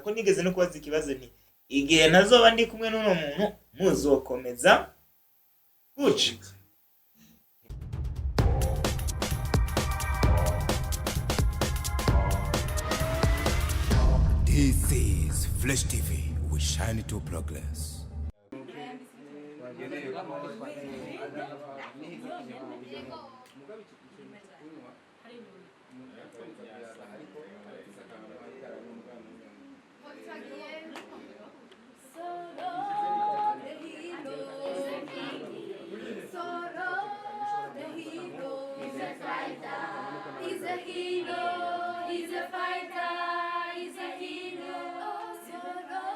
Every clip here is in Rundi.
Ko nigeze no kubaza ikibazo nti igihe nazoba ndi kumwe n'uno muntu muzokomeza guca. This is Flash TV. We shine to progress. He's a hero, he's a fighter, he's a hero. Oh, Soro,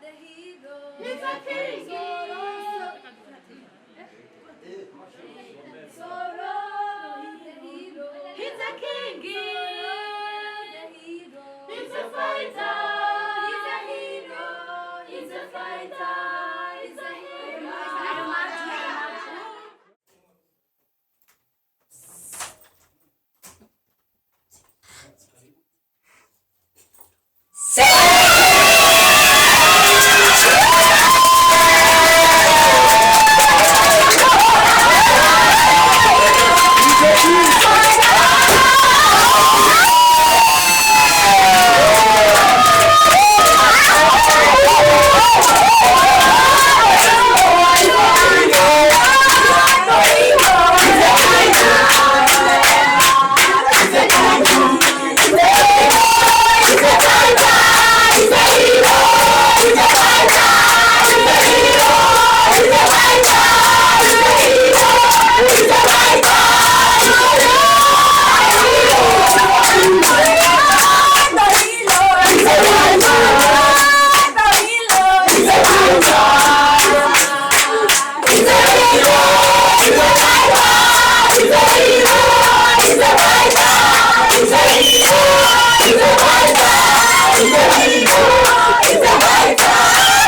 the hero. He's a king. Soro, the hero. He's a king. The hero. He's a fighter. He's a hero. He's a fighter. He's a hero. He's a fighter. He's a fighter. He's a hero. He's a fighter. He's a hero. He's a fighter. He's a hero. He's a fighter. He's a hero. He's a fighter. He's a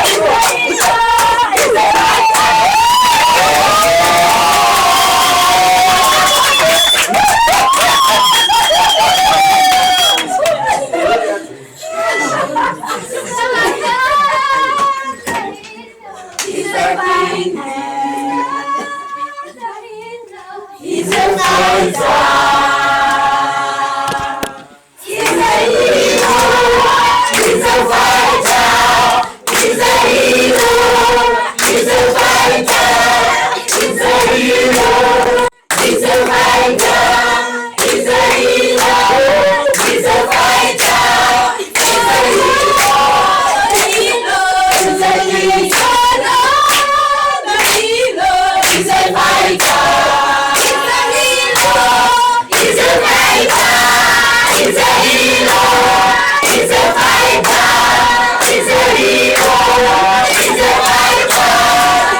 hero. He's a hero. The hero. He's a fighter. He's a hero. He's a fighter. He's a hero. He's a fighter. He's a hero. He's a fighter. He's a hero. The hero. He's a hero. The hero. He's a fighter. He's a hero. He's a fighter. He's a hero. He's a fighter.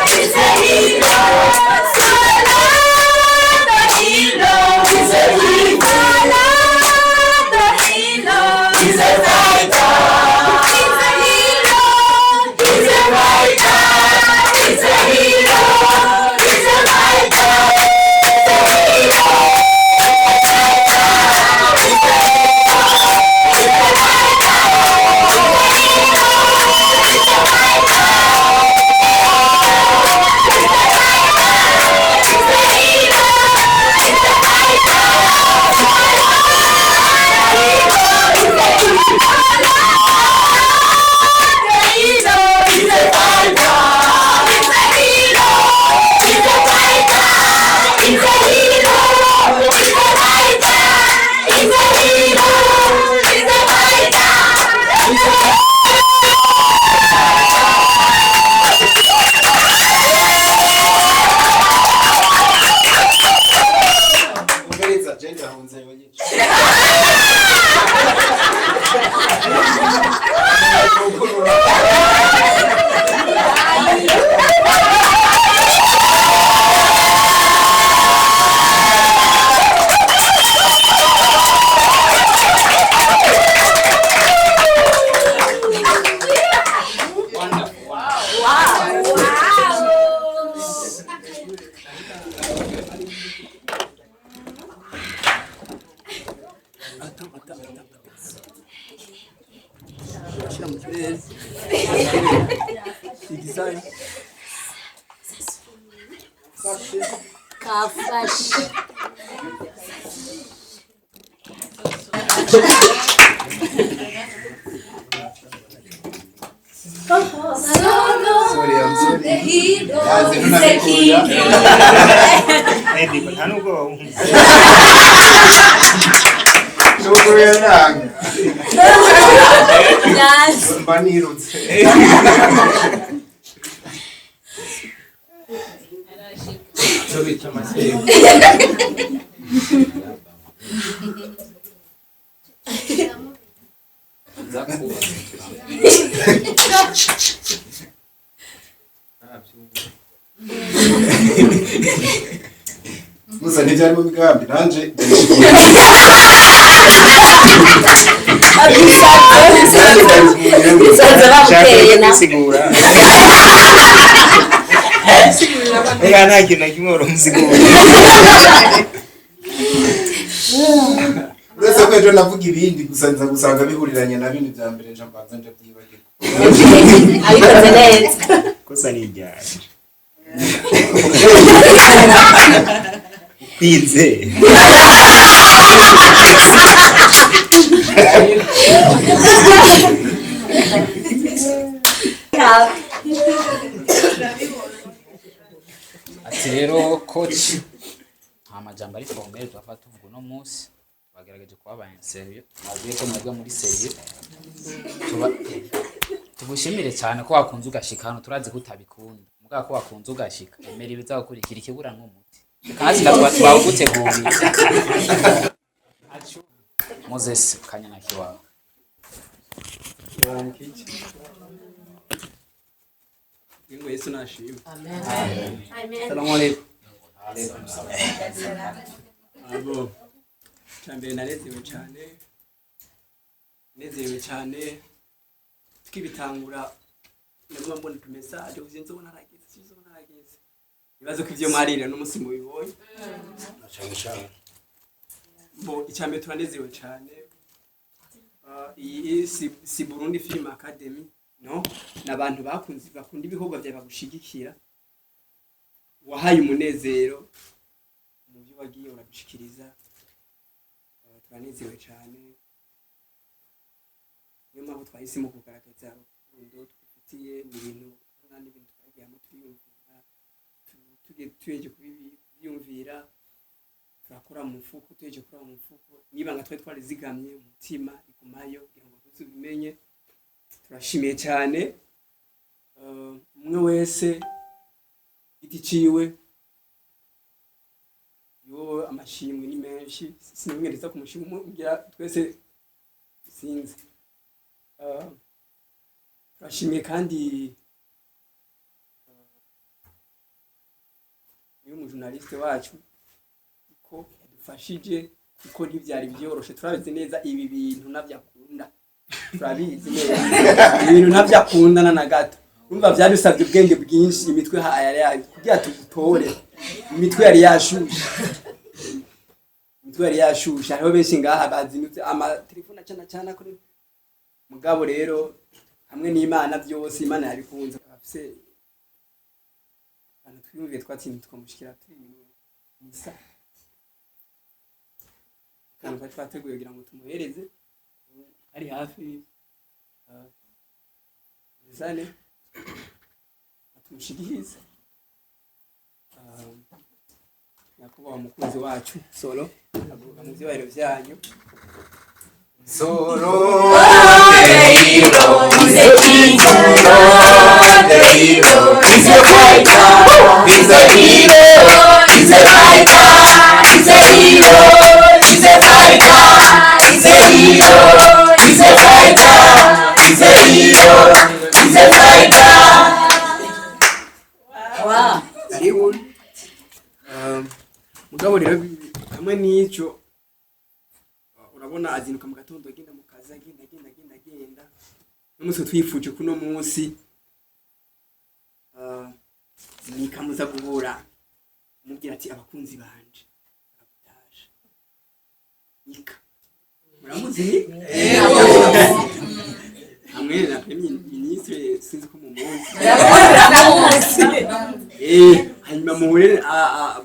He's a hero. Wonderful, wonderful. Shyira mu kirere igizayo Kafashe. Sorry, I'm sorry. The hero Yazi, is a king. Nediba nta nubwo wawumva. Nubwo yananga Yes. mba nirutse. icyo bita amasego. Gusa ntibyari mu migambi nanje. Bisanze bamuteye na. Kwisigura. Reka nta kintu na kimwe wari umusigura. Uretse ko ejo navuga ibindi, gusa nza gusanga bihuriranye na bindi bya mbere, nja mbanza nja byibagirwa. Abikoze neza. Kosa ni iryanje. Ukwizera. Ati rero coach, nta majambo ari formel turafata tuvuga uno munsi, bagerageje kuba sérieux, nabwiye ko mwebwe muri sérieux. Tuba tugushimire cyane ko wakunze ugashika hano, turazi ko utabikunda mugabo ko wakunze ugashika, emera ibizagukurikira, ikibura nk'umuti kandi twawuguteguriye. Moses Kanyana kiwawe. Baramukiki ngo Yesu nashimwe. Salamu alaikum. Abo cyambere nanezerewe cyane, nezerewe cyane tukibitangura naguma mbona utu message uvuze nzobona narageze, nzobona narageze. Ibibazo ko ivyo mwarira n'umunsi mubibonye. Cyane cyane. Bo icyambere turanezerewe cyane. Iyi si Burundi Film Academy, no ni abantu bakunze bakunda ibikorwa byawe, bagushigikira, wahaye umunezero mu byo wagiye uradushikiriza. Turanezerewe cyane, niyo mpamvu twahisemo kugaragaza urukundo twifitiye. Ni ibintu n'ibintu twagiyemo turiyumvira, tugejeje kubyiyumvira, turakora mu mufuko, tugejeje gukora mu mufuko n'ibanga twari twarizigamye mu mutima rigumayo kugira ngo tubimenye. Turashimiye cyane umwe wese giti ciwe. Yo amashimwe ni menshi, sinimwereza ku mushimwe umwe ngira twese sinzi. Turashimiye kandi niwe mujournaliste wacu ko yadufashije, kuko ntibyari byoroshe. Turabizi neza ibi bintu navyakunda, turabizi neza ibi bintu ntavyakundana na gato. Urumva vyadusabye ubwenge bwinshi, imitwe yari kugira tugutore, imitwe yari yashushe, imitwe yari yashushe. Hariho benshi ngaha bazinutse amatelefone acana cana kuri mugabo. Rero hamwe n'Imana byose, Imana yabikunze. Afise abantu twiyumviye, twatsinze twamushikira turi misa, akantu twari twateguye kugira ngo tumuhereze ari hafi zane tumushikirize. Nyakubahwa umukunzi wacu Solo aguruka mu byubahiro byanyu. Solo. He's a king. The hero is a fighter. He's a hero. He's a fighter. He's a hero. He's a fighter. hero, he's a fighter, he's a hero, he's a fighter. Hariho mugabo rero hamwe n'icyo urabona azinduka mu gatondo agenda mu kazi, agenda agenda agenda agenda. N'umunsi twifuje kuno munsi nikamuza guhura umubwira ati abakunzi banje baragutaje. Nika muramuzi ni hamwe na premier ministre, sinzi ko mumuzi. Hanyuma muhure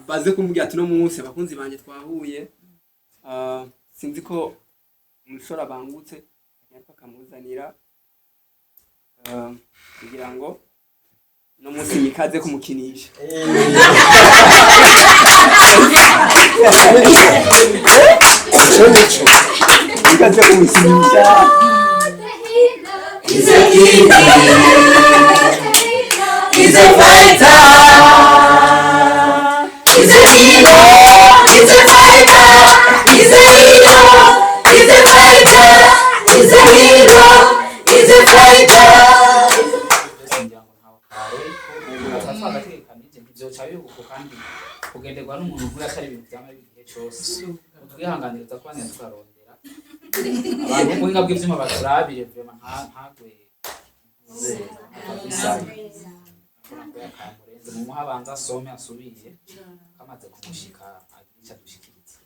baze kumbwira ati no munsi abakunzi banje twahuye. Sinzi ko umusore abangutse ariko akamuzanira kugira ngo no munsi mikaze kumukinisha. Mikaze kumukinisha. He's a hero, he's a fighter. He's a hero, he's a fighter. He's a hero, he's a fighter. He's a hero, he's a fighter. Byose ngira ngo ntawe karori twagategekanije ntibyoca bibuko kandi kugenderwa n'umuntu nk'uyu atari ibintu byama igihe cyose. Utwihanganiriza kuba tukarondera abantu b'ubuhinga bw'ivyuma baturabire vraiment ntagwe kabisa kamurenze mumuhe abanza asome asubire kamaze kumushika agire ico adushikiriza.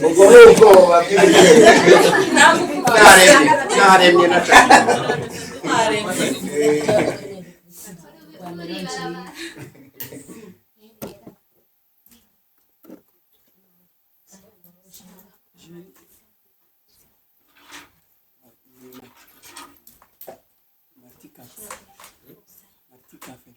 Ubwo ni ubwoba bw'ibintu naremye naremye na cyane. Marti Café. Marti Café.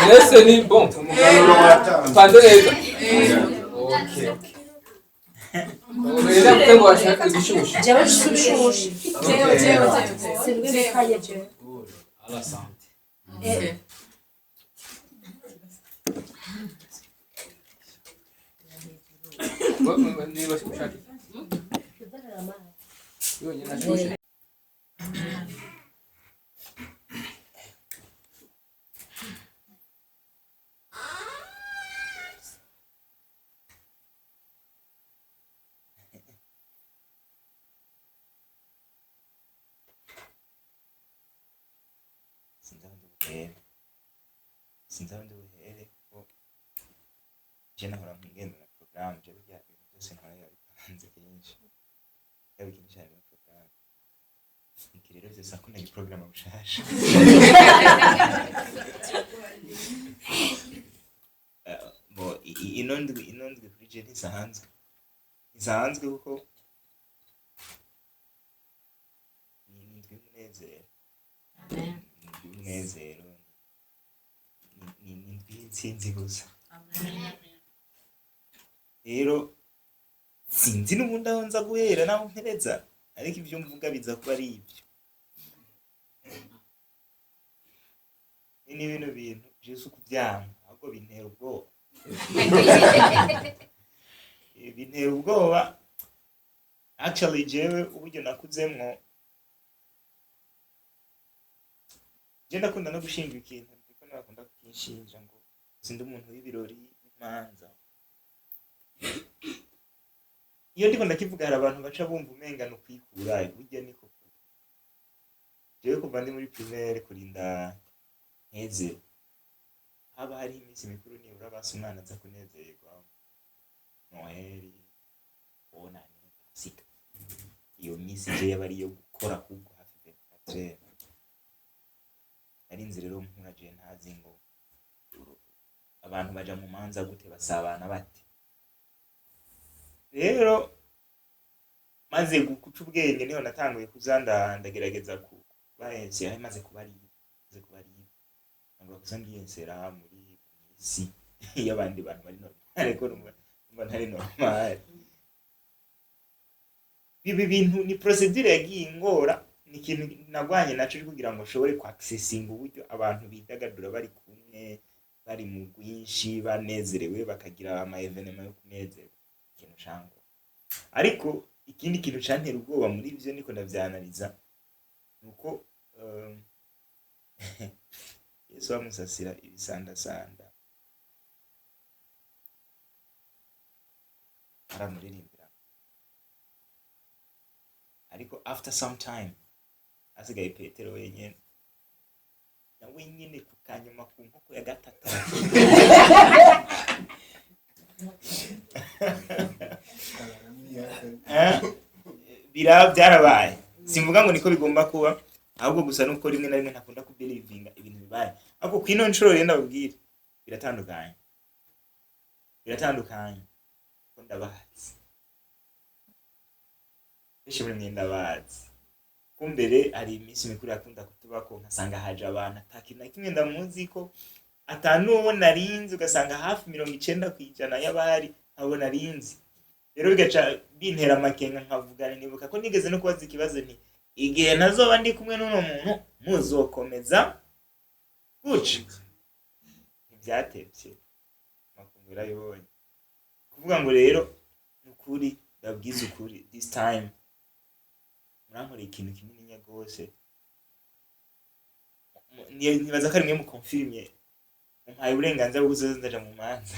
Mwese ni bon. Umuganuro watanze. Mpanze neza. Okay, okay. Rero ngo washaka igishushu. Jewe nshushu. Jewe, jewe, jewe. Jewe. À la santé. Niba ushaka. Yonyine ashushe. Sinzi aho ndi buhere, sinzi aho ndi buhere kuko je nahora ngenda na porogaramu. Je burya ibintu byose nkora biba bipanze kenshi, yaba ikintu cyane muri porogaramu. Iki rero vyose akunda igiporogaramu bushasha. Bo ino ndwi kuri je ntisanzwe kuko ni indwi y'umunezero. Ni indwi y'umunezero, ni indwi y'intsinzi gusa. Rero sinzi n'ubundi aho nza guhera naho mpereza, ariko ibyo mvuga biza kuba ari ibyo. Ni bino bintu jesu kubyanga, ahubwo bintera ubwoba. Bintera ubwoba. Actually, jewe uburyo nakuzemwo, je ndakunda no gushinga ikintu, ndiko nakunda kukinshinja ngo sindi umuntu w'ibirori w'imanza. Iyo ndiko ndakivuga, hari abantu baca bumva umenga ni ukwikura. Burya niko kuri. Jewe kuva ndi muri primaire kurinda mpeze, haba hariho iminsi mikuru nibura basi umwana aza kunezerwa: Noheli, Bonane, Pasika. Iyo minsi je yaba ari iyo gukora, ahubwo hafi 24. Narinzi rero nkura je ntazi ngo abantu baja mu manza gute, basabana bate. Rero maze guca ubwenge, niho natanguye kuza ndagerageza kuba maze kuba ari ntangura kuza ndiyensera muri isi y'abandi bantu bari normal, ariko numva ntari normal. Ibi bintu ni procedure yagiye ingora, ni ikintu nagwanye naco kugira ngo nshobore kwaccessinga uburyo abantu bidagadura bari kumwe, bari mu bwinshi, banezerewe, bakagira ama événements yo kunezerwa, ikintu cangwa. Ariko ikindi kintu cantera ubwoba muri ivyo niko ndavyanaliza, nuko Yesu bamusasira ibisandasanda, aramuririmbira, ariko after some time hasigaye Petero wenyene, na wenyene ku kanyuma ku nkoko ya gatatu. Bira byarabaye. Simvuga ngo niko bigomba kuba, ahubwo gusa nuko rimwe na rimwe ntakunda kubelievinga ibintu bibaye. Ariko kwino nshuro rero ndababwira, biratandukanye, biratandukanye ko ndabazi benshi muri mwe, ndabazi ko mbere hari iminsi mikuru yakunda kutubako, nkasanga haje abantu ata kintu na kimwe ndamuzi ko, ata n'uwo narinzi, ugasanga hafi 90% y'abahari abo narinzi. Rero bigaca bintera amakenga, nkavugana. Nibuka ko nigeze no kubaza ikibazo nti: "Igihe ntazoba ndi kumwe n'uno muntu, muzokomeza guca?" Ntibyatevye, makungu yarabibonye. Kuvuga ngo rero ni ukuri, ndabwiza ukuri, this time murankoreye ikintu kinini nya gose. Nibaza ko ari mwe mukonfirmye, mumpaye uburenganzira bwo kuzoza ndaja mu manza.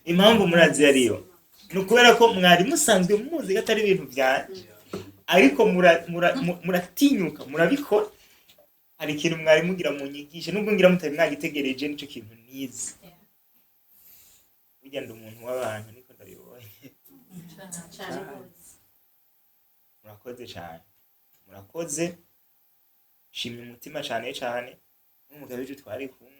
Impamvu murazi ariyo ni ukubera ko mwari musanzwe muzi ko atari ibintu byanje, ariko muratinyuka murabikora. Hari ikintu mwari mugira munyigishe, nubwo ngira mutari mwagitegereje, nico kintu nize. Burya ndi umuntu w'abantu, niko ndabibonye. Murakoze cyane, murakoze. Shimye umutima cyane cyane n'umugabo ejo twari kumwe.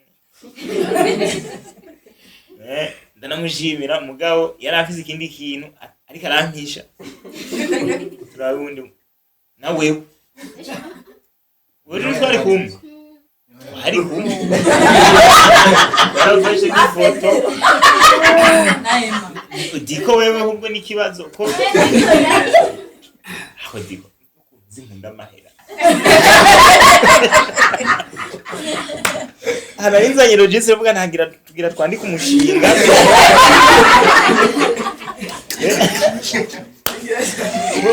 Ndanamushimira, mugabo yari afise ikindi kintu ariko arampisha. Turabe ubundi na wewe wewe twari kumwe, twari kumwe, warafashe n'ifoto. Diko wewe ahubwo n'ikibazo ko aho diko zinkunda amahera. Hano nzanye registre, vuga ntagira tugira twandike umushinga.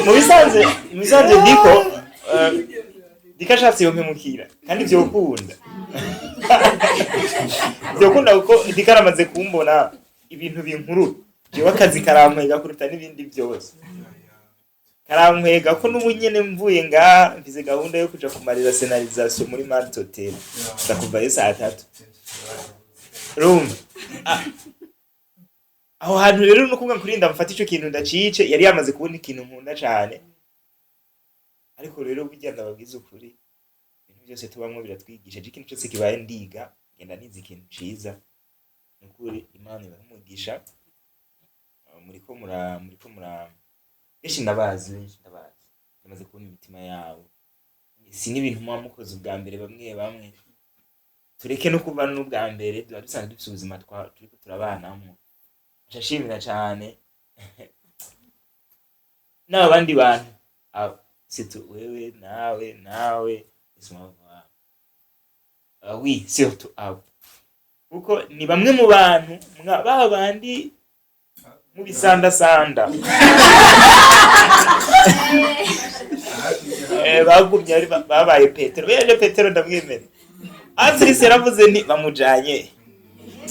Mu bisanzwe diko ashatse yompemukira, kandi vyokunda, vyokunda, kuko diko aramaze kumbona ibintu binkurura. Jewe akazi karankwega kuruta n'ibindi byose, karankwega ko n'ubu nyene mvuye ngaha mfise gahunda yo kuja kumarira scénarisation muri Mart Hotel, nza kuvayo saa 3. Urumva? Ah. Aho hantu rero no kuvuga kurinda mfata ico kintu ndacice, yari yamaze kubona ikintu nkunda cane. Ariko rero burya ndababwiza ukuri, ibintu byose tubamwo biratwigisha. Je ikintu cyose kibaye ndiga, ngenda nize ikintu ciza. Nukuri Imana ibahe umugisha. Muriko mura benshi ndabazi, benshi ndabazi, ndamaze kubona imitima yabo. Si n'ibintu muba mukoze ubwa mbere, bamwe bamwe tureke no kuba n'ubwa mbere, tuba dusanzwe dufise ubuzima turiko turabanamwo. Nshashimira cane n'aba bandi bantu, surtout wewe, nawe, nawe. Laisse-moi voir. Ah oui, surtout abo, kuko ni bamwe mu bantu ba bandi mu bisandasanda bagumye ari babaye Petero. Beje Petero ndamwemera. Atrice yaravuze nti bamujanye,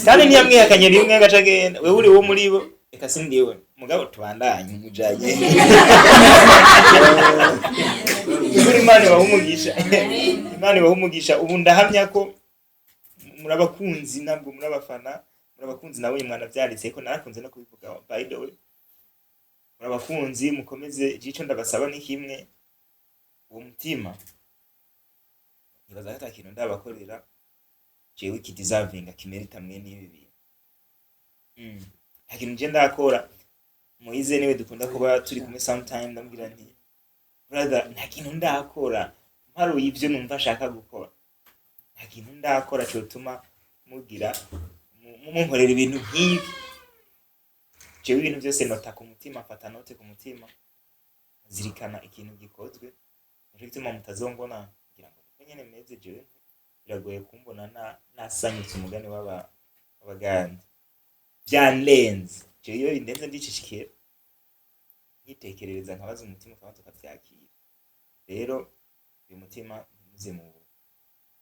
kandi ntiyamwihakanye rimwe agaca agenda. Wewe uri wo muri bo? Reka sindiwe, mugabo tubandanye umujanye. Kuri Imana ibaha umugisha, Imana ibaha umugisha. Ubu ndahamya ko muri abakunzi, ntabwo muri abafana, muri abakunzi. Nabonye mwana vyanditse ko narakunze no kubivuga, by the way. Muri abakunzi, mukomeze. Jico ndabasaba ni kimwe, uwo mutima. Nibaza ko ata kintu ndabakorera jewe kideservinga, kimerita mwene ibi bintu. Nta kintu je ndakora. Moize niwe dukunda kuba turi kumwe sometime, ndamubwira nti brother, nta kintu ndakora mparuye ivyo numva ashaka gukora, nta kintu ndakora cotuma mugira munkorera ibintu nk'ibi. Jewe ibintu byose nota ku mutima, mfata note ku mutima, zirikana ikintu gikozwe. Nico gituma mutazongona kugira ngo niko nyene meze. Jewe biragoye kumbona nasanyutse umugani w'abagande, byandenze. Jewe iyo bindenze ndicishikira, nkitekerereza, nkabaza umutima, ukabanza ukavyakira. Rero uyu mutima ntimuze mu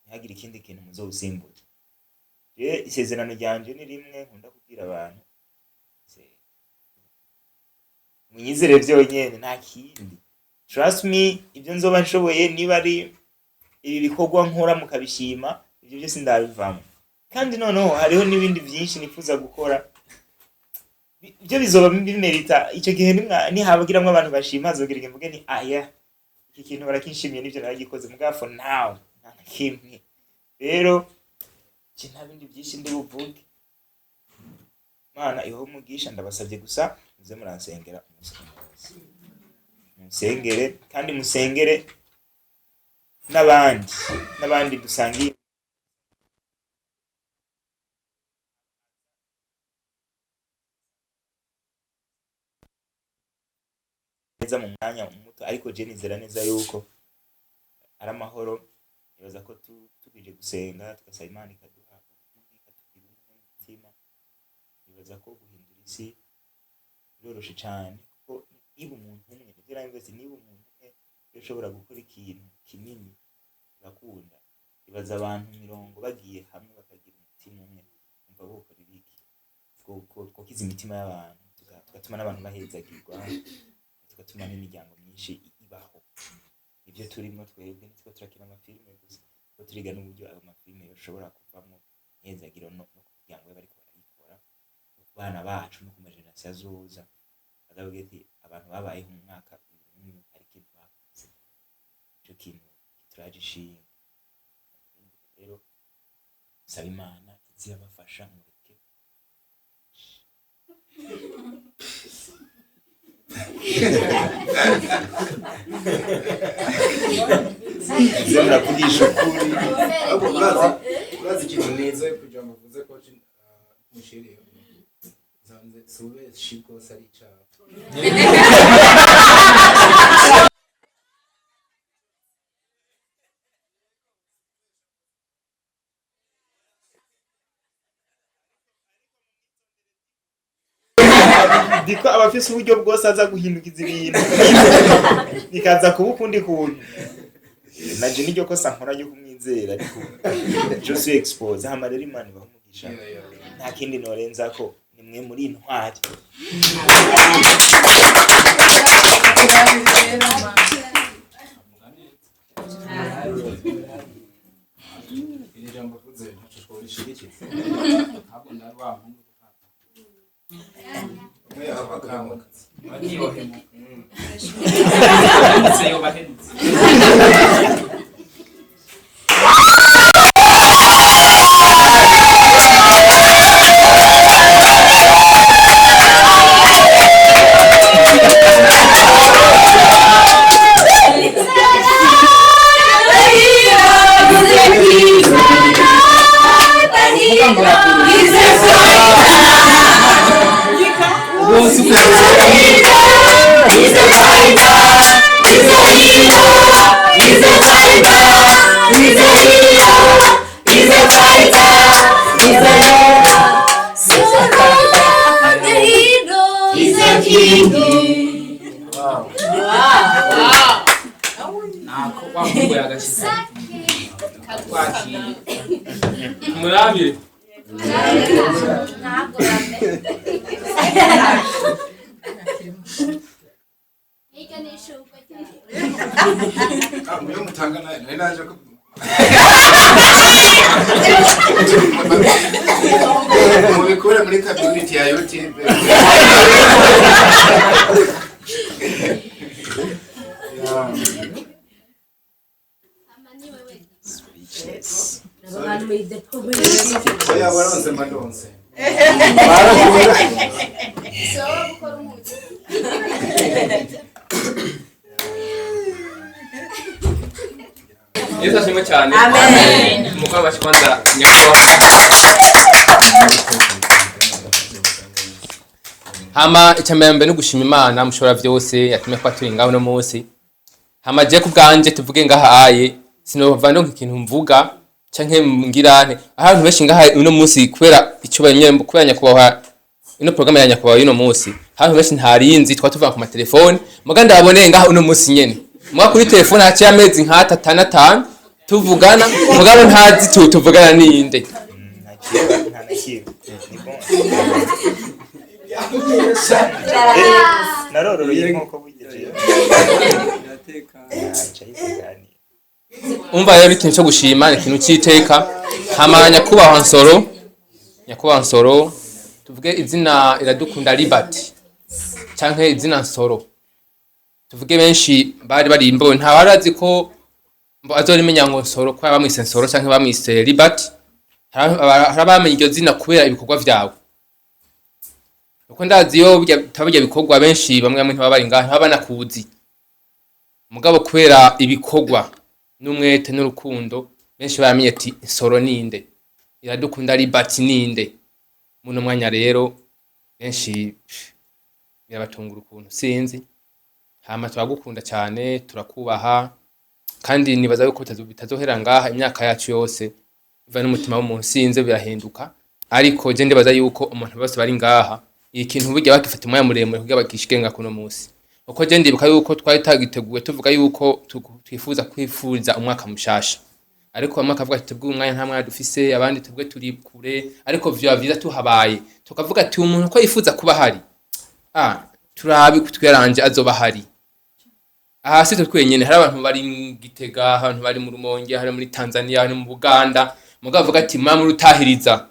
ntihagire ikindi kintu muzowusimbuza. Jewe isezerano ryanje ni rimwe nkunda kubwira abantu: munyizere vyonyene, nta kindi. Trust me, ibyo nzoba nshoboye, niba ari ibi bikorwa nkora mukabishima, ibyo byose ndabivamo. Kandi noneho hariho n'ibindi byinshi nifuza gukora. Ibyo bizoba bimerita icyo gihe nihabagiramwo abantu bashima, hazogira igihe mvuge nti aya iki kintu barakinshimiye, nivyo naragikoze. Mugabo for now nta na kimwe. Rero je nta bindi byinshi ndi buvuge. Imana ibahe umugisha. Ndabasabye gusa muze muransengera umunsi ku munsi, musengere kandi musengere n'abandi, n'abandi dusangiye. Neza mu mwanya muto, ariko je nizera neza yuko ari amahoro. Nibaza ko tukwije gusenga, tugasaba Imana ikaduha ubumwe, ikatugira ubumwe mu mutima. Nibaza ko guhindura isi biroroshe cane, kuko niba umuntu umwe, nivyo nabivuze, niba umuntu umwe yoshobora gukora ikintu kinini urakunda, ibaza abantu mirongo bagiye hamwe bakagira umutima umwe, umva bokora ibiki? Twokiza imitima y'abantu, tugatuma n'abantu bahezagirwa, tugatuma n'imiryango myinshi ibaho. Nibyo turimo twebwe. Ntitwo turakina amafilime gusa, kuko turiga n'uburyo ayo mafilime yoshobora kuvamo imyezagiro no ku miryango y'abariko barayikora, no ku bana bacu, no ku magenerasiyo azoza, azavuga ati abantu babayeho mu mwaka uyu n'uyu hari ikintu bakoze. Ico kintu kituraje ishinga. Rero saba Imana izirabafasha, mureke. Muze muravugisha ukuri. Ahubwo urazi ikintu nize kugira ngo uvuze ko mushiriye nsanze si ubeshi bwose ari icaha. Ndiko aba afise uburyo bwose aza guhindukiza ibintu bikaza kuba ukundi kuntu. Naje niryo kosa nkora ryo kumwizera, ariko je suis exposé. Hama rero Imana ibahe umugisha. Nta kindi norenza ko ni mwe muri intwari. Iri jambo uvuze ntaco tworishigikiza. Ntabwo ndari wa mpamvu gufata. Akanguka. Ntiyohemuka. Hemutse yoba hemutse. Nako wa muhungu yagashitse. Twakiye. Murabire. Ah, muyo mutanga naye nari naje ko mubikure muri community ya YouTube. Yeah. Speechless. Oya baronse madonse. Yesu ashimwe cyane. Amen. Umukuru wacu kwanza nyakubahwa. Hama icyambere no gushima Imana mushobora byose yatumye kwa turi ngaho no munsi. Hama je ku bwanje tuvuge ngaha aye sinova ndonka ikintu mvuga canke ngirante. Ahantu benshi ngaha uno munsi kubera icyo kubera nyakubahwa ino programme ya nyakubahwa y'uno munsi. Ahantu benshi ntarinzi twa tuvuga ku matelefone muga ndaboneye ngaha uno munsi nyene. Muga kuri telefone haciye amezi nka atatu n'atanu tuvugana mugabo ntazi tu tuvugana ninde. Nta na kimwe. Ni bon. Narororoye inkoko burya jewe. Biratekanye. Aca yivuganira. Umva rero ikintu cyo gushima ni ikintu cy'iteka. Hama nyakubahwa Nsoro, nyakubahwa Nsoro tuvuge izina Iradukunda Liberty canke izina Nsoro, tuvuge benshi bari bari imbo nta wari azi ko mbo azorimenya ngo Nsoro ko bamwise Nsoro canke bamwise Liberty. Hari abamenye iryo zina kubera ibikorwa vyawe, kuko ndazi iyo bitaba birya bikorwa benshi bamwe bamwe ntibaba bari ngaha, ntibaba banakuzi, mugabo kubera ibikorwa n'umwete n'urukundo benshi baramenye ati Nsoro ninde, Iradukunda Liberty ninde. Muno mwanya rero benshi birabatungura ukuntu sinzi. Hama turagukunda cyane, turakubaha, kandi nibaza yuko bitazohera ngaha imyaka yacu yose biva n'umutima w'umuntu sinze birahinduka, ariko je ndibaza yuko umuntu bose bari ngaha ikintu burya bakifata umwanya muremure kugira bagishike nga kuno munsi, kuko je ndibuka yuko twari tagiteguye tuvuga yuko twifuza kwifuriza umwaka mushasha, ariko bamwe bakavuga ati tubwe umwanya nta mwanya dufise, abandi tubwe turi kure, ariko vyoba vyiza tuhabaye tukavuga ati umuntu ko yifuza kuba ahari, turabe twiyaranje azoba ahari. Aha si twe twenyene, hari abantu bari mu Gitega, abantu bari mu Rumonge, hari muri Tanzania, hari mu Buganda, mugabo avuga ati mama urutahiriza.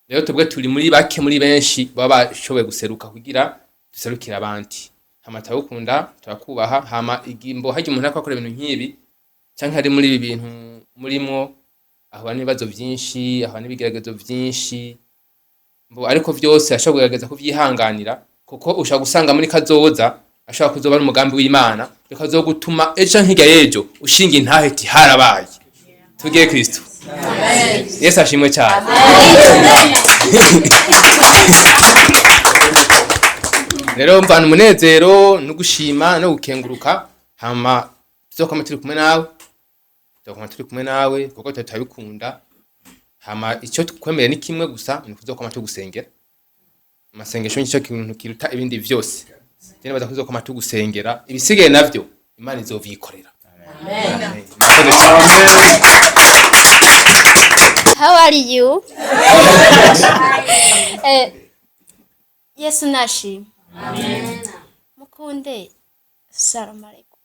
Rero tubwe turi muri bake muri benshi baba bashoboye guseruka kugira duserukire abandi. Hama turagukunda, turakubaha. Hama igimbo harya umuntu ariko akora ibintu nk'ibi canke ari muri ibi bintu murimwo, ahura n'ibibazo vyinshi, ahura n'ibigeragezo vyinshi, mbo ariko vyose ashobora kugerageza kuvyihanganira, kuko ushobora gusanga muri kazoza ashobora kuzoba ari umugambi w'Imana bikazogutuma ejo nk'irya y'ejo ushinga intahe iti harabaye. Tugiye Kristo. Yesu ashimwe cyane. Rero mvana umunezero no gushima no gukenguruka. Hama tuzokoma turi kumwe nawe, tuzokoma turi kumwe nawe kuko turabikunda. Hama icyo tukwemeye ni kimwe gusa, ni kuzokoma tugusengera. Amasengesho nicyo kintu kiruta ibindi vyose. Rero baza kuzokoma tugusengera, ibisigaye navyo Imana izovyikorera. Amen. How are you? Yesu nashimwe. Amen. Mukunde. Salamu alaikum.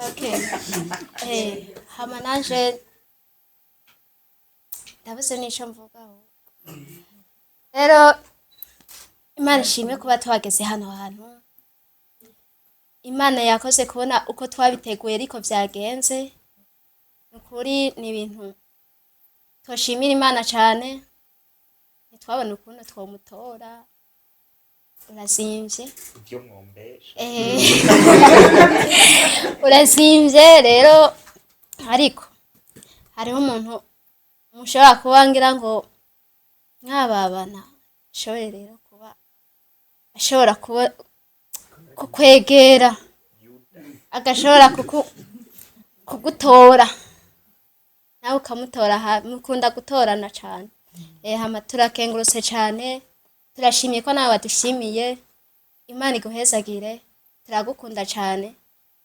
Okay. Hama nanje ndabuze n'ico mvugaho. Rero Imana ishimwe kuba twageze hano hantu. Imana yakoze kubona uko twabiteguye ariko vyagenze. Ni ukuri ni ibintu toshimira Imana cane. Ntitwabona ukuntu twomutora, urazimvye. Ibyo mwombesha. Urazimvye rero, ariko hariho umuntu mushobora kuba ngira ngo mwababana, ashobore rero kuba ashobora kuba kukwegera, agashobora kugutora nawe ukamutora. Mukunda gutorana cane. Hama turakengurutse cane, turashimye ko nawe wadushimiye. Imana iguhezagire, turagukunda cane.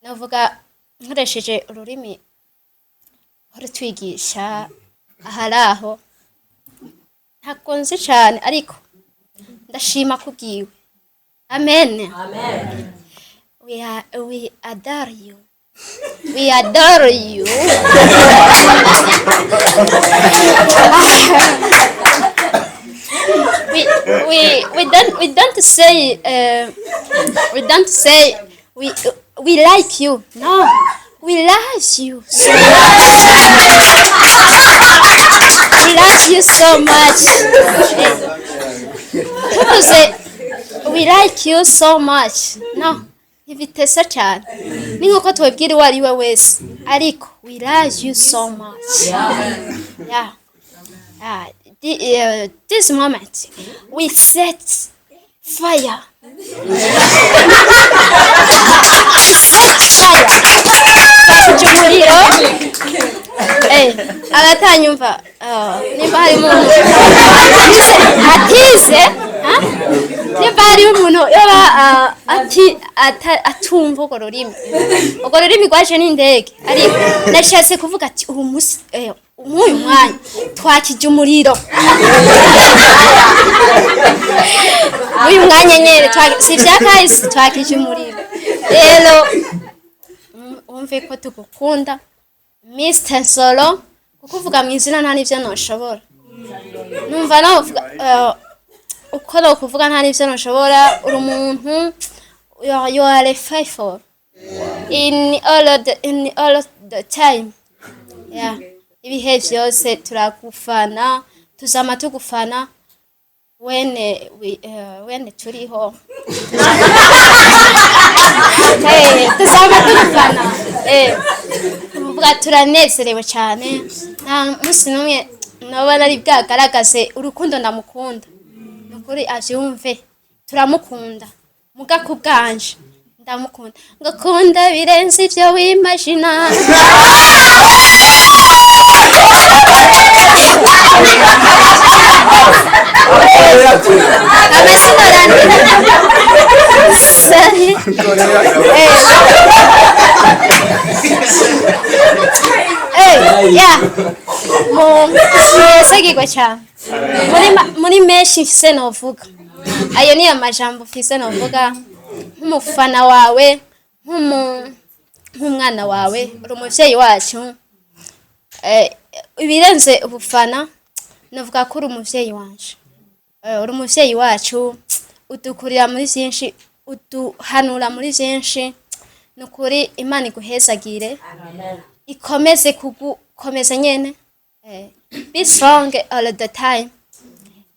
Navuga nkoresheje ururimi rutwigisha ahari aho ntabwo nzi cane, ariko ndashima kubwiwe. Amen. We adore you, we adore you. We don't say, we don't say we like you. No, we love you so much. We love you so much. Tuvuze "we like you so much", no, ntibitesa cyane, ni nkuko twebwira uwo ari we wese, ariko we love you so much. Yeah. This moment we set fire, we set fire, twakije umuriro. Abatanyumva, nimba harimo umuntu atize, ha? Nimba hariho umuntu yoba atumva urwo rurimi rwaje n'indege, ariko nashatse kuvuga ati ubu musi, nk'uyu mwanya twakije umuriro, uyu mwanya nyene si ivya kahise, twakije umuriro. Rero wumve ko tugukunda, Mr Nsoro. Kukuvuga mu izina nta n'ivyo noshobora, numva novuga, uko nokuvuga nta n'ivyo noshobora. Uri umuntu, you are faithful in all the time, yeah. Ibihe vyose turagufana, tuzama tugufana wene turiho. Tuzama tugufana. Kuvuga turanezerewe cyane, nta munsi n'umwe noba nari bwagaragaze urukundo ndamukunda. Ni ukuri avyumve, turamukunda. Muga ku bwanje ndamukunda, ngakunda birenze ivyo wimagina. Amazina. Sorry. Yeah. Mu cyane muri menshi mfise novuga, ayo niyo majambo mfise novuga nk'umufana wawe, nk'umwana wawe. Uri umuvyeyi wacu. Ibirenze ubufana, novuga ko uri umuvyeyi wanje. Uri umuvyeyi wacu, udukurira muri vyinshi, uduhanura muri vyinshi. Ni ukuri Imana iguhezagire, ikomeze kugukomeza nyene. Be strong all the time,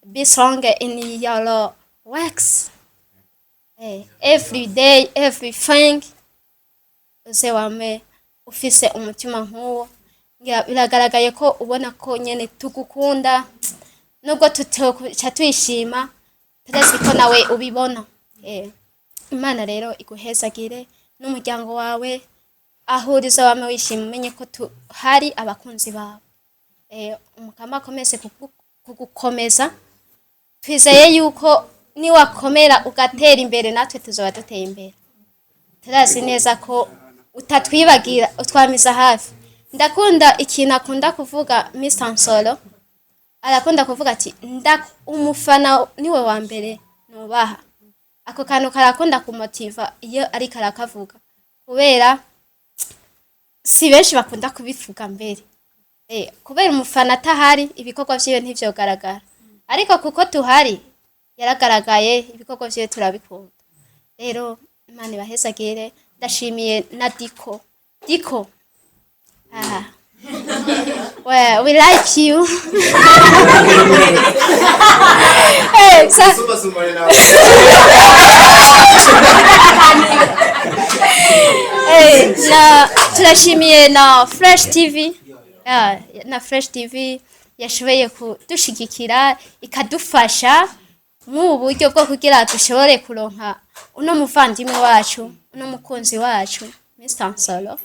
be strong in your works, every day, everything. Uze wame ufise umutima nk'uwo. Biragaragaye ko ubona ko nyene tugukunda, nubwo tutoca tuyishima, turazi ko nawe ubibona. Imana rero iguhezagire n'umuryango wawe. Aho uriza wame wishima, umenye ko hari abakunzi bawe. Umukama akomeze kugukomeza. Twizeye yuko niwakomera ugatera imbere, natwe tuzoba duteye imbere. Turazi neza ko utatwibagira, utwamiza hafi. Ndakunda ikintu akunda kuvuga Mr Nsoro, arakunda kuvuga ati nda umufana niwe wa mbere nubaha. Ako kantu karakunda kumotiva iyo ariko arakavuga, kubera si benshi bakunda kubivuga mbere. Kubera umufana atahari, ibikorwa vyiwe ntivyogaragara, ariko kuko tuhari. Yaragaragaye, ibikorwa vyiwe turabikunda. Rero Imana ibahezagire. Ndashimiye na Diko. Diko, ah, well, we like you. Hey, hey, na turashimiye na Fresh TV. Yeah, na Fresh TV yashoboye kudushigikira, ikadufasha nk'ubu buryo bwo kugira dushobore kuronka uno muvandimwe wacu, uno mukunzi wacu, Mr Nsoro,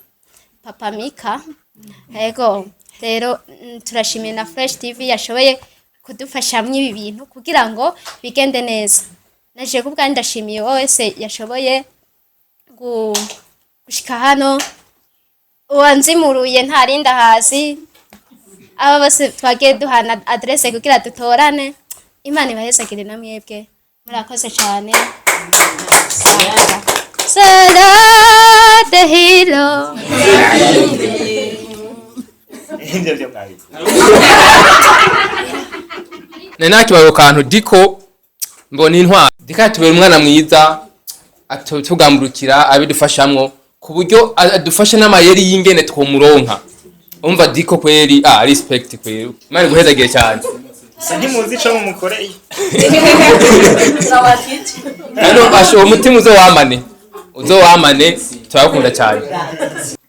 Papa Mika. Ego rero, turashimiye na Fresh TV yashoboye kudufasha mw'ibi bintu kugira ngo bigende neza. Naje kubwa ndashimiye wowe wese yashoboye gushika hano, uwanzimuruye ntarinda hasi, aba bose twagiye duhana adresse kugira dutorane. Imana ibahezagire na mwebwe, murakoze cyane. Solo the hero. Ibyo byo mwabikora. Nari nakibaye kantu Diko mbona intwari. Diko yatubera umwana mwiza, atugamburukira, abidufashamwo ku buryo adufasha n'amayeri y'ingene twomuronka. Umva Diko kweri, ah, respect kweri, Imana iguhezagiye cyane. Gusa ntimuzi ico mumukoreye. Hano asho umutima uzowamane, uzowamane, turabakunda cyane.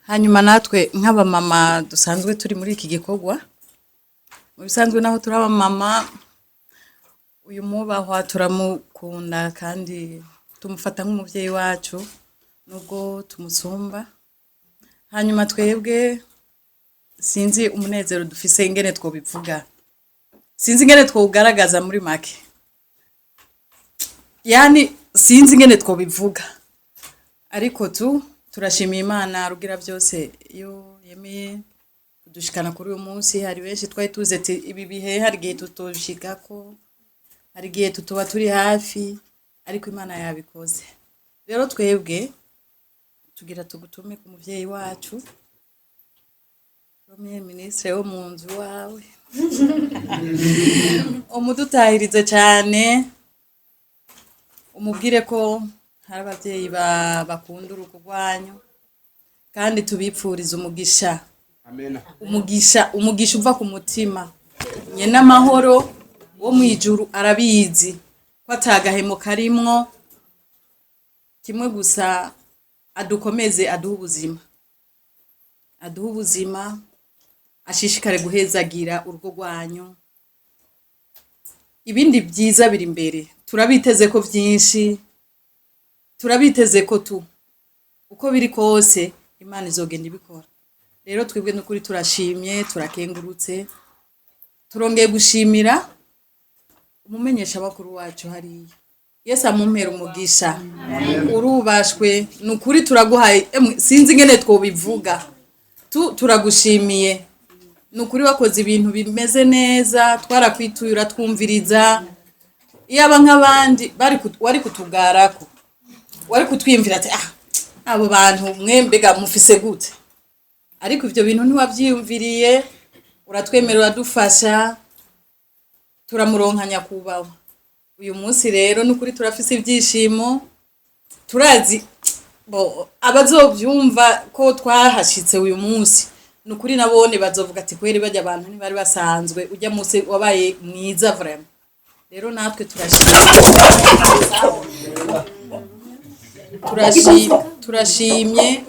Hanyuma natwe nk'abamama dusanzwe turi muri iki gikorwa, mu bisanzwe naho turi abamama, uyu mwubahwa turamukunda kandi tumufata nk'umubyeyi wacu nubwo tumusumba. Hanyuma twebwe sinzi umunezero dufise ingene twobivuga, sinzi ingene twowugaragaza muri make, yani sinzi ingene twobivuga, ariko tu turashimiye Imana rugira byose iyo yemeye kudushikana kuri uyu munsi. Hari benshi twari tuzi ati ibi bihe hari igihe tutoshikako, hari igihe tutoba turi hafi, ariko Imana yabikoze. Rero twebwe tugira tugutume ku muvyeyi wacu, Premier ministre wo mu nzu wawe, umudutahirize cyane, umubwire ko hari abavyeyi bakunda urugo rwanyu kandi tubipfuriza umugisha. Amena. Umugisha, umugisha uva ku mutima. Nyene amahoro wo mwijuru arabizi ko atagahemo karimwo, kimwe gusa adukomeze, aduhe ubuzima, aduhe ubuzima, ashishikare guhezagira urugo rwanyu. Ibindi byiza biri imbere, turabiteze ko byinshi, turabiteze ko tu uko biri kose Imana izogenda ibikora. Rero twebwe n'ukuri turashimye, turakengurutse, turongeye gushimira umumenyesha bakuru wacu hariya. Yesu amumpera umugisha, urubashwe nukuri, turaguhaye. Emwe, sinzi ingene twobivuga, tu turagushimiye nukuri, wakoze ibintu bimeze neza, twarakwituye uratwumviriza. Iyaba nk'abandi bari wari kutugarako, wari kutwiyumvira ati ah, abo bantu mwe mbega mufise gute, ariko ivyo bintu ntiwavyiyumviriye, uratwemera, uradufasha, turamuronka nyakubahwa. Uyu munsi rero nukuri turafise ibyishimo, turazi bo abazovyumva ko twahashitse uyu munsi, nukuri nabone bazovuga ati kweri bajya abantu ntibari basanzwe, ujya munsi wabaye mwiza vraiment. Rero natwe turashimye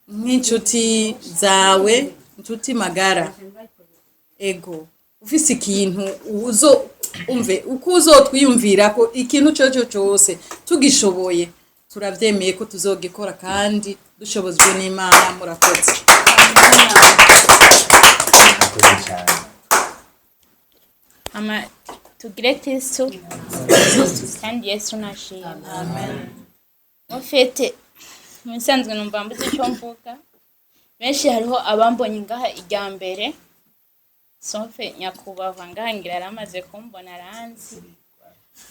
nk'inshuti zawe, inshuti magara. Ego ufise ikintu uzo umve uko uzotwiyumvira ko ikintu cyo cyose tugishoboye, turavyemeye ko tuzogikora kandi dushobozwe n'Imana. Murakoze. Murakoze cyane. Ama tugire Kristu kandi Yesu nashimwe. Mufite mu bisanzwe numva mbuze icyo mvuga. Benshi hariho abambonye ngaha irya mbere, sauf nyakubahwa ngaha ngira yaramaze kumbona, aranzi.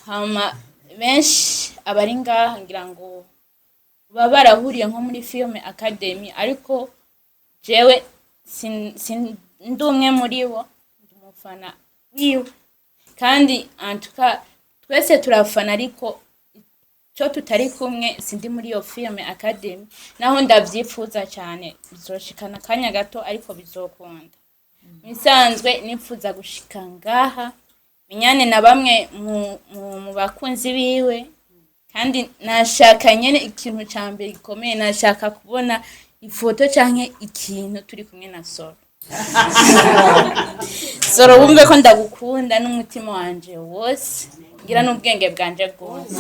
Hama benshi abari ngaha ngira ngo baba barahuriye nko muri Film Academy, ariko jewe ndi umwe muri bo, ndi umufana wiwe. Kandi antuka twese Twese turafana, ariko cyo tutari kumwe, sindi muri iyo film academy, naho ndavyifuza cyane. Bizoshikana akanya gato, ariko bizokunda. Misanzwe nifuza gushika ngaha menyane na bamwe mu bakunzi biwe, kandi nashaka nyene ikintu ca mbere gikomeye, nashaka kubona ifoto canke ikintu turi kumwe na Soro. Soro, wumve ko ndagukunda n'umutima wanje wose, ngira n'ubwenge bwanje bwose.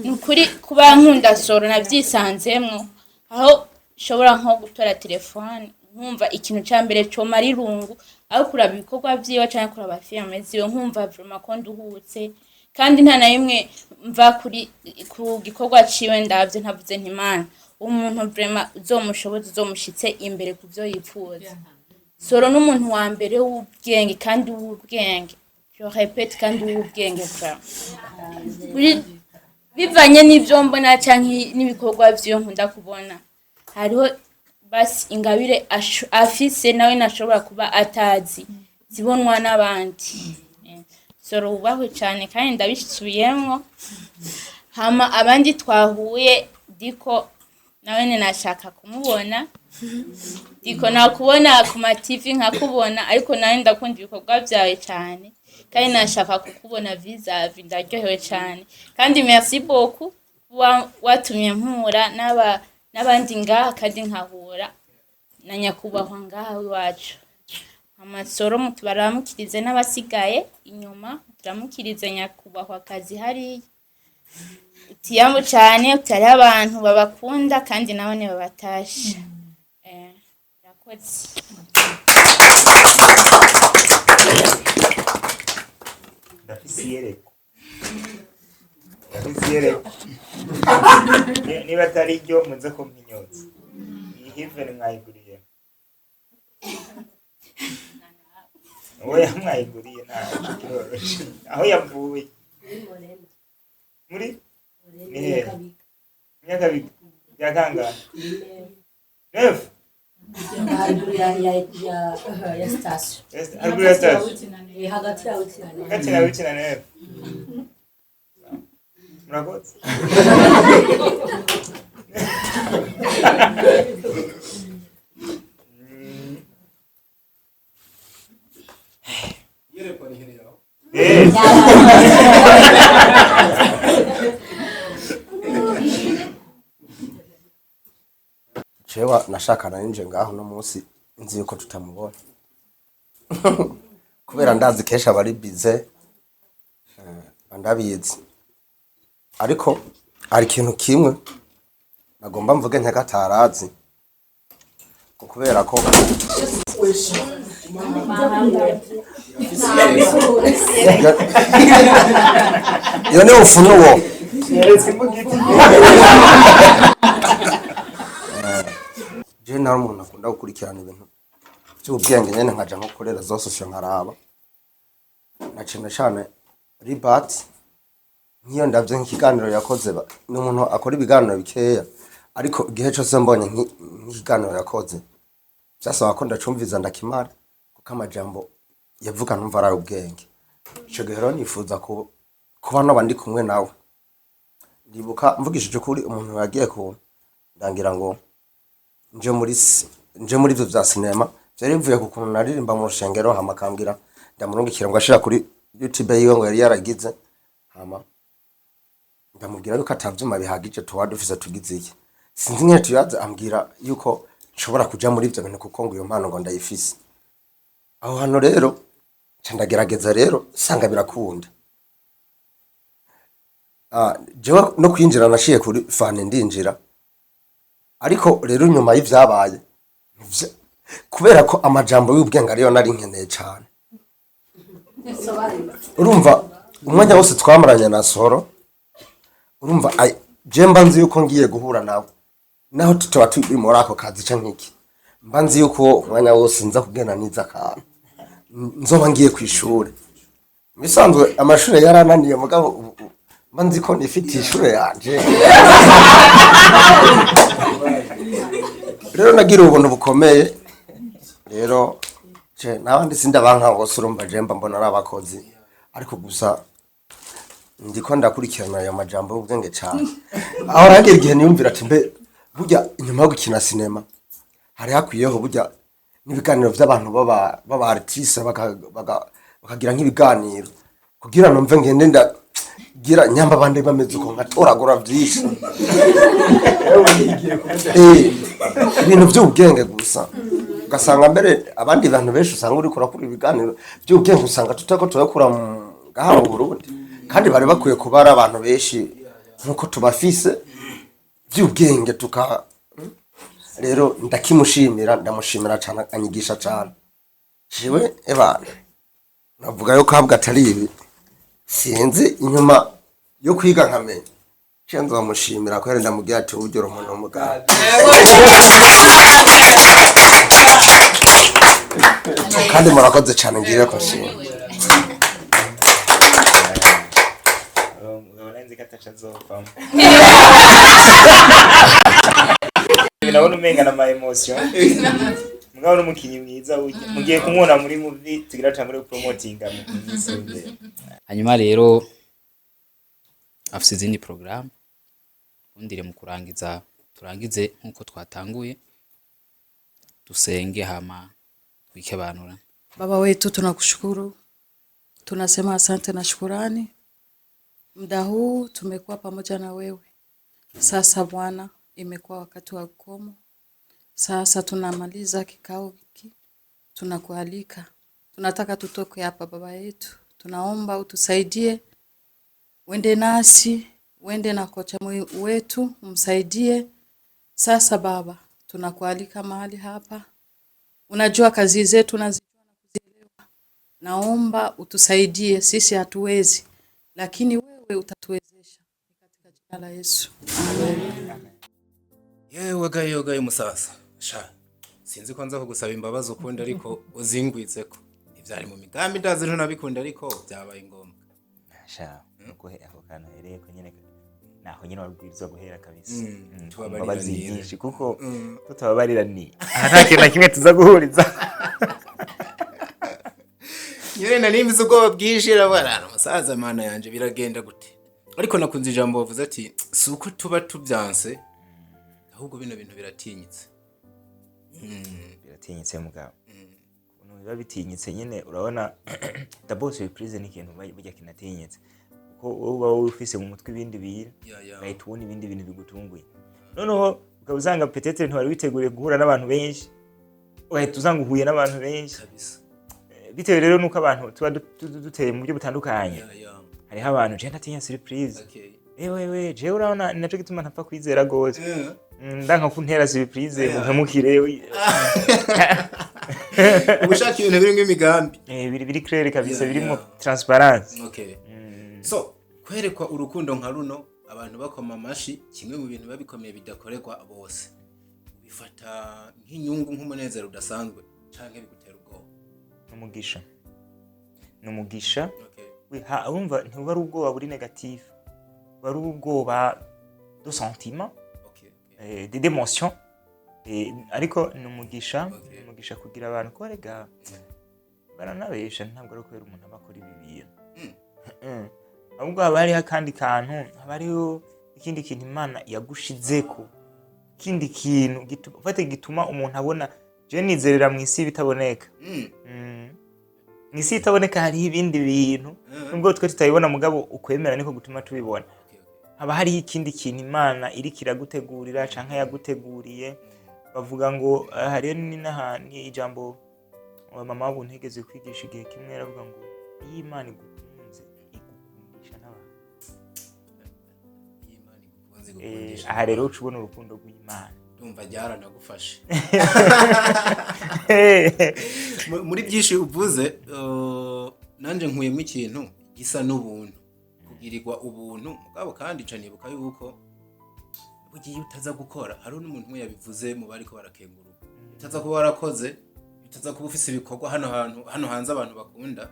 Ni ukuri, kuba nkunda Soro navyisanzemwo, aho nshobora nko gutora telefone nkumva ikintu ca mbere comara irungu aho kuraba ibikorwa vyiwe canke kuraba filime ziwe, nkumva vraiment ko nduhutse, kandi nta na rimwe mva kuri ku gikorwa ciwe ndavye ntavuze nti: "Imana, umuntu vraiment uzomushoboza, uzomushitse imbere ku vyo yipfuza." Soro n'umuntu wa mbere w'ubwenge, kandi w'ubwenge, je répète, kandi w'ubwenge vraiment. Bivanye n'ivyo mbona canke n'ibikorwa vyiwe nkunda kubona, hariho basi ingabire afise nawe nashobora kuba atazi, zibonwa n'abandi. Soro, wubahwe cane, kandi ndabisubiyemwo. Hama abandi twahuye, Diko nawe nashaka kumubona. Diko, nakubona ku ma TV nkakubona, ariko nawe ndakunda ibikorwa vyawe cane, kandi nashaka kukubona vis-à-vis. Ndaryohewe cane, kandi merci beaucoup kuba watumye mpura n'abandi ngaha, kandi nkahura na nyakubahwa ngaha iwacu. Amasoro, tubaramukirize n'abasigaye inyuma, turamukirize nyakubahwa kazi hariya. Utiyambu cane, utari abantu babakunda, kandi nabone babatasha. Urakoze. Ndafise iyerekwa, ndafise iyerekwa. Niba atari ryo, muze kumpinyotsa. Iyi Heaven mwayiguriye? Oya, mwayiguriye, ntaco, kiroroshe. Aho yavuye muri ni hehe? Nyakabiga ya kangahe? Neuf. Haruguru ya sitasiyo. Haruguru ya sitasiyo. Hagati ya wiki na Hagati na wiki na neuf. Murakoze. Iyerekwa rihereye aho. Eh. Jewe nashakana ninje ngaho no munsi nzi yuko tutamubona, kubera ndazi kenshi aba ari bize, ndabizi. Ariko hari ikintu kimwe nagomba mvuge ntagatarazi, ngo kubera ko iyo ni ufunuwo. Yeretse imbugiti. Je nari umuntu akunda gukurikirana ibintu by'ubwenge nyene, nkaja nko kurera zose sosho nkaraba, na cane cane Ribat. Nk'iyo ndavye nk'ikiganiro yakoze, ni umuntu akora ibiganiro bikeya, ariko igihe cose mbonye nk'ikiganiro yakoze, vyasaba ko ndacumviza ndakimara, kuko amajambo yavuga numva ari ubwenge. Ico gihe rero nifuza kuba noba ndi kumwe nawe. Ndibuka, mvugishije ukuri, umuntu yagiye ku ndangira ngo nje muri ivyo vya sinema, vyari bivuye ku kuntu naririmba mu rushengero, hama akambwira ndamurungikira ngo ashira kuri YouTube yiwe ngo yari yaragize. Hama ndamubwira yuko atavyuma bihagije tuba dufise, tugize iki, sinzi ingene tuyaze. Ambwira yuko nshobora kuja muri ivyo bintu, kuko ngo iyo mpano ngo ndayifise. Aho hantu rero nca ndagerageza, rero sanga birakunda. Jewe no kwinjira nashiye kuri fane ndinjira, ariko rero nyuma y'ivyabaye, kubera ko amajambo y'ubwenge ariyo nari nkeneye cane, urumva umwanya wose twamaranye na Soro, urumva je mba nzi yuko ngiye guhura nawe, naho tutaba turi muri ako kazi canke iki, mba nzi yuko umwanya wose nza kugenda niza akantu nzoba ngiye kw'ishure. Mu bisanzwe amashure yarananiye, mugabo ubu mba nzi ko nifitiye ishure yanje. Rero nagira ubuntu bukomeye. Rero je n'abandi sindabanka bose, urumva je mba mbona ari abakozi, ariko gusa Ndiko ndakurikirana ayo majambo y'ubwenge cyane, aho rangira igihe niyumvira ati: mbe burya inyuma yo gukina sinema hari hakwiyeho burya n'ibiganiro by'abantu baba artiste, bakagira nk'ibiganiro kugira numve ngende ndagira nyamba abandi bameze uko, nkatoragura byinshi. Ibintu by'ubwenge gusa, ugasanga mbere abandi bantu benshi usanga uriko urakura ibiganiro by'ubwenge, usanga tutako turakura ngaha mu Burundi, kandi bari bakwiye kuba ari abantu benshi nkuko tubafise by'ubwenge. Tuka rero ndakimushimira, ndamushimira cyane, anyigisha cyane. Jewe ebana navuga yuko habwa atari ibi, sinzi, inyuma yo kwiga nkamenya nce nzomushimira kubera ndamubwira ati: burya uri umuntu w'umugabo. Kandi murakoze cyane, ngire ko nshima. Umugabo nari ko ataca azovamo, ndabona umenga na ma emotion. Mugabo n'umukinyi mwiza burya, mugiye kumubona muri movie tugira tangure promotinga mu minsi imbere. Hanyuma rero afise izindi porogaramu undire mu kurangiza, turangize nk'uko twatanguye, dusenge hama twikebanura. Baba wetu, tunakushukuru, tunasema asante na shukurani. Muda huu tumekuwa pamoja na wewe. Sasa Bwana, imekuwa wakati wa ukomo. Sasa tunamaliza kikao hiki, tunakualika, tunataka tutoke hapa Baba yetu, tunaomba utusaidie, uende nasi, uende na kocha wetu, umsaidie. Sasa Baba, tunakualika mahali hapa, unajua kazi zetu unazijua na kuzielewa. Naomba utusaidie, sisi hatuwezi, lakini wewe utatuwezesha. Katika jina la Yesu, amen. Yewe gayo gayo musasa sha, sinzi ko nza kugusaba imbabazi ukundi, ariko uzingwitseko ntivyari mu migambi, ndazi ntunabikunda, ariko byabaye ngombwa. Sha, nuko ako kantu hereye ko nyene naho nyene wabwirizwa guhera kabisa. Tubabariraniye. Imbabazi nyinshi, kuko tutababariraniye aha nta kintu na kimwe tuza guhuriza. Nyene nari mfise ubwoba bwinshi, rabara umusaza, mana yanje, biragenda gute? Ariko nakunze ijambo wavuze ati: si uko tuba tubyanse, ahubwo bino bintu biratinyitse. Biratinyitse mugabo, ukuntu biba bitinyitse nyine, urabona d'abord surprise ni ikintu burya kinatinyitse, kuko wowe uba ufise mu mutwe ibindi bintu, ugahita ubona ibindi bintu bigutunguye, noneho ukaba usanga peut-être ntiwari witeguriye guhura n'abantu benshi, ugahita usanga uhuye n'abantu benshi. Bitewe rero nuko abantu tuba duteye mu buryo butandukanye. Hariho abantu: je ndatinya surprise. Ewe we, jewe urabona ni naco gituma ntapfa kwizera gose. Ndanka kuntera surprise, mumpemukire. Uba ushaka ibintu birimo imigambi. Biri clair kabisa, birimo transparence. Okay. So kwerekwa urukundo nka runo, abantu bakoma amashi, kimwe mu bintu biba bikomeye bidakorerwa bose, ubifata nk'inyungu, nk'umunezero udasanzwe, canke bigutera ubwoba? N'umugisha, n'umugisha. Urumva ntibuba ari ubwoba buri négatif, buba ari ubwoba de sentiment, d'émotion. Ariko ni umugisha, ni umugisha kugira abantu ko rega baranabesha, ntabwo ari ukubera umuntu aba akora ibi bintu. Ahubwo haba hariho akandi kantu, haba hariho ikindi kintu Imana yagushizeko, ikindi kintu ufate gituma umuntu abona. Je nizerera mu isi bitaboneka. Mu isi itaboneka hariho ibindi bintu, nubwo twe tutabibona, mugabo ukwemera niko gutuma tubibona. Haba hariho ikindi kintu Imana iriko iragutegurira canke yaguteguriye. Bavuga ngo hariyo n'ahantu ijambo wa mama w'ubuntu yigeze kwigisha igihe kimwe, aravuga ngo iyo Imana igukunze igukundisha n'abantu. Iyo Imana igukunze igukundisha Aha rero uca ubona urukundo rw'Imana. Ndumva ryaranagufashe muri byinshi uvuze. Nanje nkuyemo ikintu gisa n'ubuntu, kugirirwa ubuntu. Mugabo kandi ca nibuka yuko bugiye utaza gukora, hariho n'umuntu umwe yabivuze mu bariko barakenguruka, utaza kuba warakoze, utaza kuba ufise ibikorwa hano hantu, hano hanze abantu bakunda,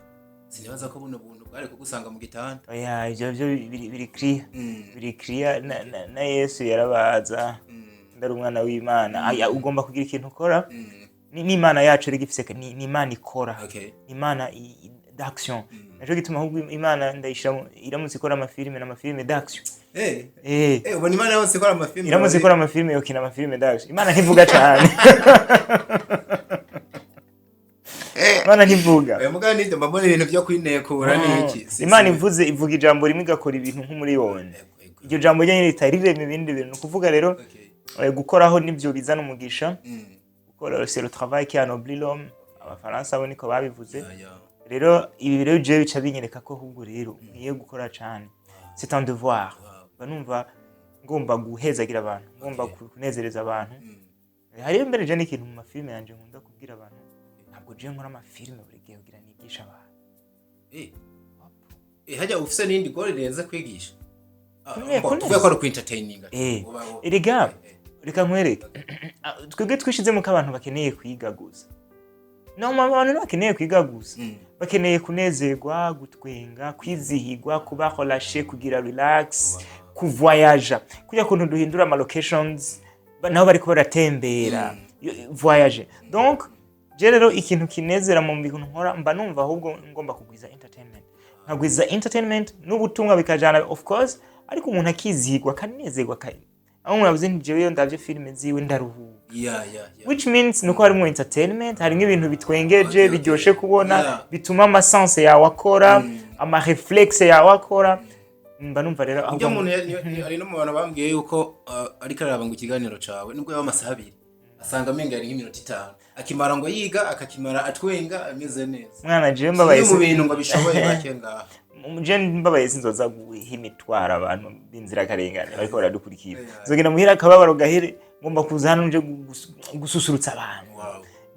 sinibaza ko buno buntu bwari kugusanga mu gitanda. Oya, ivyo byo biri clear, biri clear. Na Yesu yarabaza: ndari umwana w'Imana. Aya, ugomba kugira ikintu ukora. Ni n'Imana yacu rero ifise, ni Imana ikora. Ni Imana d'action. Naco gituma ahubwo Imana ndayishira iramutse ikora amafilime n'amafilime d'action. Eh. Ubona Imana yose ikora amafilime. Iramutse ikora amafilime, yokina amafilime d'action. Imana ntivuga cane, Imana ntivuga. Oya, mugabo nibyo mbona ibintu byo kwinekura ni iki? Imana ivuze, ivuga ijambo rimwe igakora ibintu nk'umuriyoni. Iryo jambo ryonyine ritari rirema ibindi bintu. Ni ukuvuga rero gukoraho nibyo bizana umugisha. Gukora, c'est le travail qui anoblit l'homme, Abafaransa bo niko babivuze. Rero ibi rero jewe bica binyereka ko ahubwo rero nkwiye gukora cane, c'est un devoir. Mba numva ngomba guhezagira abantu, ngomba kunezereza abantu. Hariyo mbere je n'ikintu mu mafilime yanje nkunda kubwira abantu: ntabwo jewe nkora amafilime buri gihe kugira nigishe abantu. Hajya ufise n'indi goal rirenze kwigisha? Ah, Kuneze. Tuvuge ko ari ukwentertaininga. Erega reka nkwereke, twebwe twishizemo ko abantu bakeneye kwiga gusa. No, abantu ntibakeneye kwiga gusa, bakeneye kunezerwa, gutwenga, kwizihirwa, kuba relâché, kugira relax, kuvoyaja kugira kuntu duhindura ama locations, nabo bariko baratembera, voyage. Donc je rero ikintu kinezera mu bintu nkora, mba numva ahubwo ngomba kugwiza entertainment, nkagwiza entertainment n'ubutumwa bikajana, of course, ariko umuntu akizihirwa, akanezerwa, aho umuntu avuze nti: "Jewe iyo ndavye filime ziwe ndaruhuka." Yeah. Which means nuko harimo entertainment, harimo ibintu bitwengeje, biryoshe kubona, bituma amasenses yawe akora, amaréflexes yawe akora. Mba numva rero Ujya ahubwo muntu ari no mu bantu bambwiye yuko ariko araraba ngo ikiganiro cawe, nubwo yaba amasaha 2, asanga amenga yari nk'iminota 5, akimara ngo yiga, akakimara atwenga, ameze neza. Mwana, jewe mbabaye Kimwe mu bintu ngo bishoboye bake ngaha. Je mbabaye sinzoza guha imitwaro abantu b'inzirakarengane bariko baradukurikira. Nzogenda muhira akababaro gahere. Ngomba kuza hano nje gususurutsa abantu,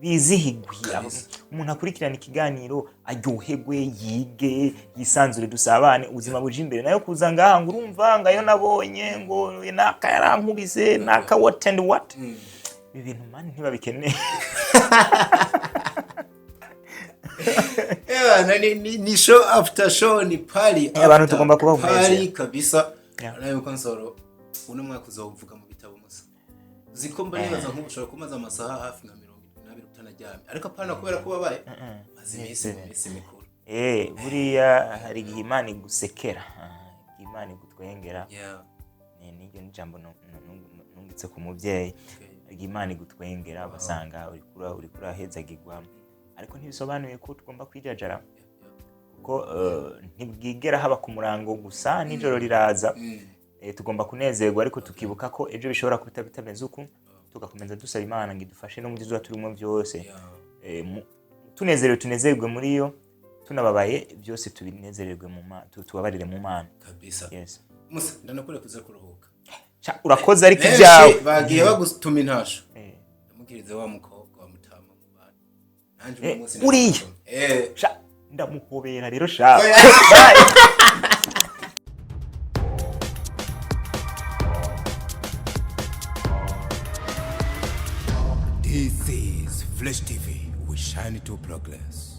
bizihigwe. Umuntu akurikirana ikiganiro aryoherwe, yige, yisanzure, dusabane, ubuzima buje imbere. Nayo kuza ngaha ngo urumva ngayo nabonye ngo naka yarankubise naka, what and what, ibi bintu mani ntibabikeneye. Yeah, ni show after show, ni party Abantu after tugomba kubaha party umunezero. Kabisa. Nawe yuko Nsoro uno mwaka uzawuvuga mu bitabo musa. Uzi ko mba nibaza nk'ubu ushobora kumaza amasaha hafi nka 72 utanaryamye, ariko apana kubera ko wabaye maze iminsi mu minsi mikuru. Buriya hari igihe Imana igusekera, igihe Imana igutwengera. Ni niryo ni ijambo nungitse ku mubyeyi. Hari igihe Imana igutwengera, ugasanga uriko urahezagirwa, ariko ntibisobanuye ko tugomba kwijajara, kuko ntibwigera haba ku murango gusa, nijoro riraza. Tugomba kunezerwa, ariko tukibuka ko ejo bishobora kuba bitameze uku, tugakomeza dusaba Imana ngo idufashe no mu byo turimo byose. Tunezerewe tunezerwe muri yo, tunababaye byose tubinezererwe mu tubabarire mu Mana. Kabisa. Yes. Musa, ndanakure kuza kuruhuka. Ca, urakoze, ariko Benshi ibyawe bagiye bagutuma intasho. Ndamubwirize wa mukobwa wa mutama mu bana nanje uno munsi Uriya. ndamutumye. Sha, ndamuhobera rero sha. Oya. Bye. This is Flash TV. We shine to progress.